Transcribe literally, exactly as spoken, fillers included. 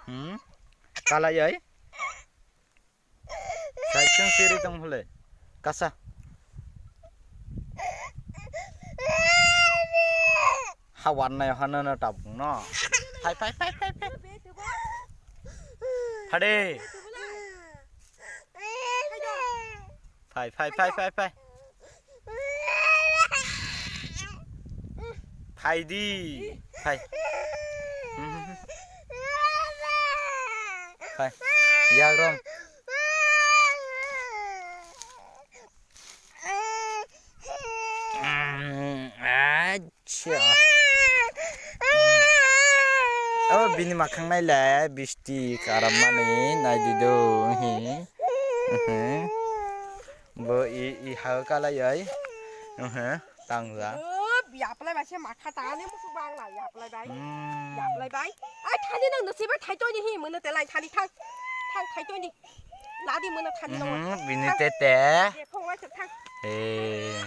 Hmm? Kalai ai? Sai chwng siri tong phule. Kasa. Hawar nai hano no tabung no. Phai, phai, phai, phai, phai. Phade. Phai, phai, phai, phai, phai. Phai di. Phai. Phai. Yagrong. Acha. Oh, bini makhang nai le bisti karam mani nai di do. Hi. Hi. Bo i, i ha kalai ai. Hi. Tangja. Yaplai bai se makha tangani musuk bang la yaplai bai. Hmm. Yaplai bai. Ai thani nang nasi bai thai toni hi mano te lai thani thang. Thang thai toni. Ladi mano thani nang. Hmm, bini tete. Ye phong lai thang. Eh.